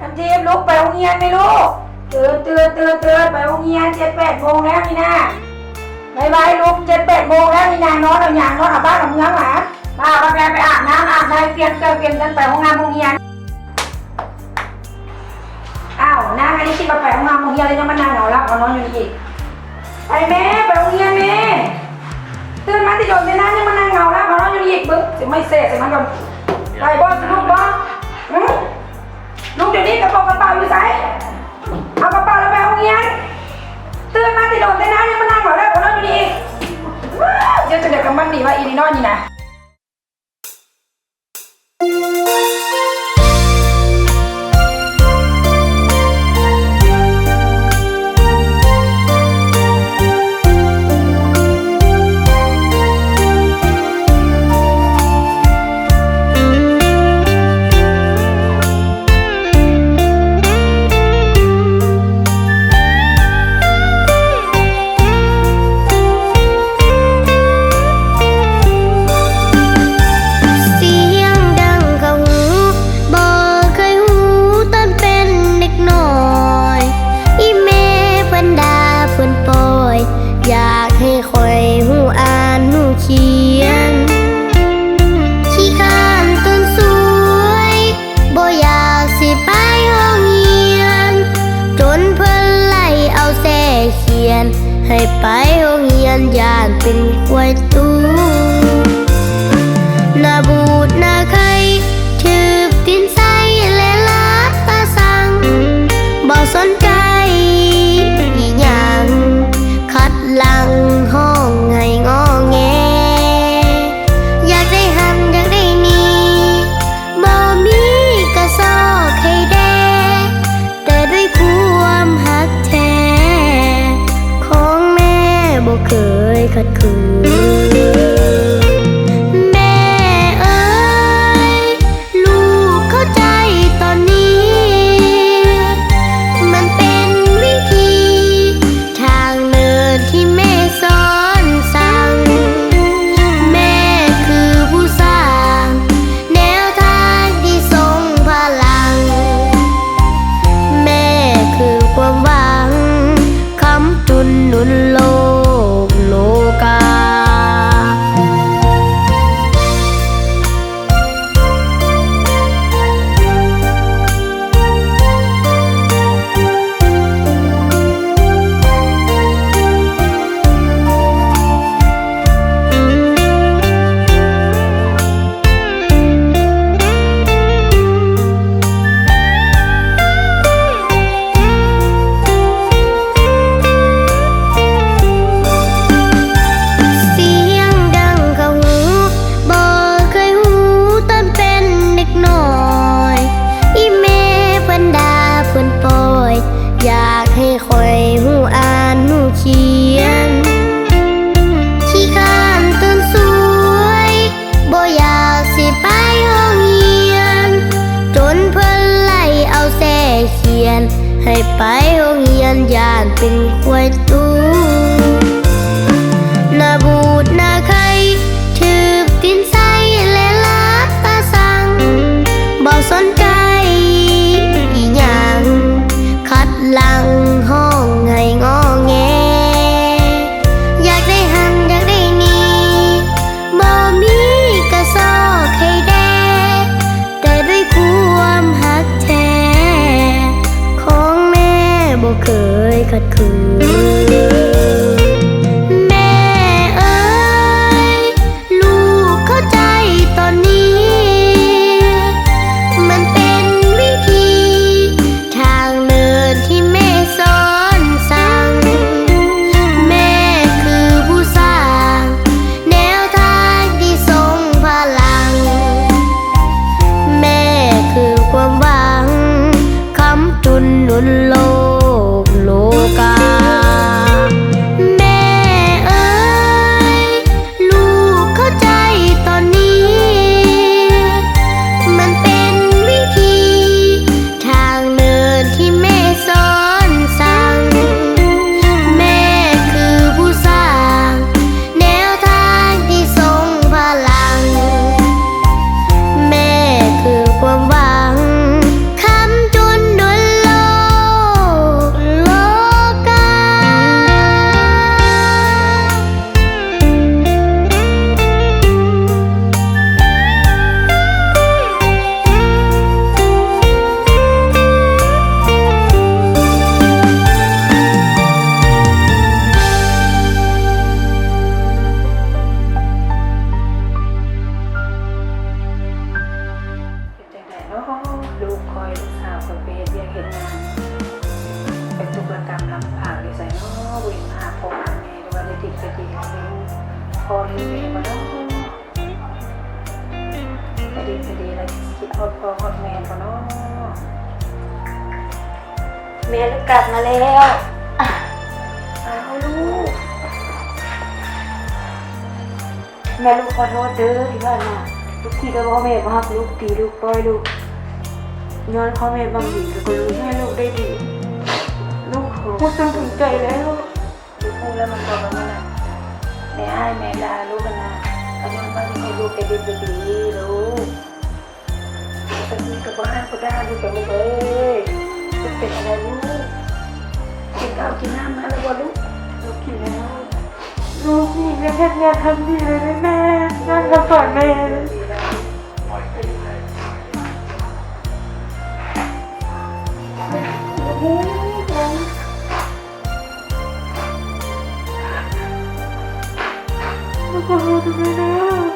ນ້ຳທິບ ລຸກໄປໂຮງຮຽນແມ່ລູກ. ຕື່ນ ຕື່ນ ຕື່ນ ຕື່ນ ໄປໂຮງຮຽນ ເຈັດແປດໂມງແລ້ວນີ້ນາ. ໄວໆ ລຸກ ເຈັດແປດໂມງແລ້ວນີ້ນາ. ນອນເອົາຫຍັງ? ນອນເອົາບ້ານເອົາເມືອງຫວາ? ພາປ້າແພໄປອາບນ້ຳ ອາບໃນ ປ່ຽນເຄື່ອງ ປ່ຽນສັນ ໄປໂຮງຮຽນ ໂຮງຮຽນ. ອ້າວ ນາງ ອັນນີ້ຄິດວ່າໄປໂຮງຮຽນ ໂຮງຮຽນແລ້ວ ຍັງມານັ່ງເອົາຫຼັບເອົານອນຢູ່ນີ້ອີກ. ໄປແມ່ ໄປໂຮງຮຽນແມ່. ຕື່ນມາແຕ່ດົນແຕ່ນານ ຍັງມານັ່ງເອົາຫຼັບເອົານອນຢູ່ນີ້ອີກ. ເບິ່ງ ຊິໄມ້ແຊະໃສ່ມັນກ່ອນ. ໄປບໍ່? ຊິລຸກບໍ່? ຫຶ? ລຸກດຽວນີ້. ກະເປົາ ກະເປົາຢູ່ໃສ? ເອົາກະເປົາແລ້ວໄປໂຮງຮຽນ. ຕື່ນມາແຕ່ດົນແຕ່ນານ ຍັງມານັ່ງເອົາຫຼັບເອົານອນຢູ່ນີ້ອີກ. ວ້າວ ເຈົ້າຈັ່ງໃດກັບມັນດີວະ ອີນີ້ນ້ອຍນີ້ນະ. ສຽງດັງເຂົ້າຫູ ບໍ່ເຄີຍຮູ້ຕອນເປັນເດັກນ້ອຍ. ອີ່ແມ່ເພິ່ນດ່າເພິ່ນປ້ອຍ ຢາກໃຫ້ຂ້ອຍຮູ້ອ່ານຮູ້ຂຽນ. ຂີ້ຄ້ານຕື່ນສວຍ ບໍ່ຢາກຊິໄປໂຮງຮຽນ ຈົນເພິ່ນໄລ່ເອົາແສ້ຂຽນ ໃຫ້ໄປໂຮງຮຽນ ຢ້ານເປັນຄວາຍຕູ. ໜ້າບູດໜ້າໄຄ ຖືບຕີນໃສ່ ແລະ ຫຼັບຕາສັງ ບໍ່ສົນໃຈອີ່ຫຍັງ ຂັດຫຼັງຮ້ອງໄຫ້ງໍແງ. ຢາກໄດ້ຫັ້ນ ຢາກໄດ້ນີ້ ບໍ່ມີກະຊອກໃຫ້ແດ່ ແຕ່ດ້ວຍຄວາມຮັກແທ້ຂອງແມ່ ບໍ່ເຄີຍຂັດຂືນ. ແມ່ເອີຍ ລູກເຂົ້າໃຈຕອນນີ້ ມັນເປັນວິທີ ທາງເດີນທີ່ແມ່ສອນສັ່ງ. ແມ່ຄືຜູ້ສ້າງແນວທາງທີ່ຊົງພະລັງ. ແມ່ຄືຄວາມຫວັງ ຄ້ຳຈຸນໜູນໂລກໂລກາ. ສຽງດັງເຂົ້າຫູ ບໍ່ເຄີຍຮູ້ຕອນເປັນເດັກນ້ອຍ. ອີ່ແມ່ເພິ່ນດ່າເພິ່ນປ້ອຍ ຢາກໃຫ້ຂ້ອຍຮູ້ອ່ານຮູ້ຂຽນ. ຂີ້ຄ້ານຕື່ນສວຍ ບໍ່ຢາກຊິໄປໂຮງຮຽນ ຈົນເພິ່ນໄລ່ເອົາແສ້ຂຽນ ໃຫ້ໄປໂຮງຮຽນ ຢ້ານເປັນຄວາຍຕູ. ໜ້າບູດໜ້າໄຄ ຖືບຕີນໃສ່ ແລະ ຫຼັບຕາສັງ ບໍ່ສົນໃຈອີ່ຫຍັງ ຂັດຫຼັງຮ້ອງໄຫ້ງໍແງ. ຢາກໄດ້ຫັ້ນ ຢາກໄດ້ນີ້ ບໍ່ມີກະຊອກໃຫ້ແດ່ ແຕ່ດ້ວຍຄວາມຮັກແທ້ຂອງແມ່ ບໍ່ເຄີຍຂັດຂືນ. ພໍ່ຫຼືແມ່ບໍ່ເນາະ? ກະດີກະດີລະ ຄິດຮອດພໍ່ຮອດແມ່ບໍ່ເນາະ? ແມ່ລູກກັບມາແລ້ວ. ອ້າວ ລູກ. ແມ່ລູກຂໍໂທດເດີ ທີ່ຜ່ານມາລູກຄິດວ່າພໍ່ແມ່ບໍ່ຮັກລູກ ຕີລູກ ປ່ອຍລູກ ຍ້ອນພໍ່ແມ່ຫວັງດີກັບລູກ ໃຫ້ລູກໄດ້ດີ ລູກຮູ້ສຶກເປັນໃຈແລ້ວ. ລູກຮູ້ແລ້ວມັນກໍວ່າມັນນະ ແມ່ອ້າຍແມ່ລາລູກຫັ້ນນະ ກໍຍ້ອນວ່າຢາກໃຫ້ລູກໄດ້ດີ ລູກ. ແຕ່ນີ້ກໍບໍ່ອ້າງບໍ່ດ່າລູກດອກລູກເອີຍ. ລູກເປັນຈັ່ງໃດລູກ? ກິນເຂົ້າກິນນ້ຳມາແລ້ວບໍ່ລູກ? ລູກກິນແລ້ວ. ລູກນີ້ຍັງເຮັດງານທຳດີເລີຍແມ່ ງານກໍສອນແມ່. ຂໍໂທດນຳແມ່ເດີ.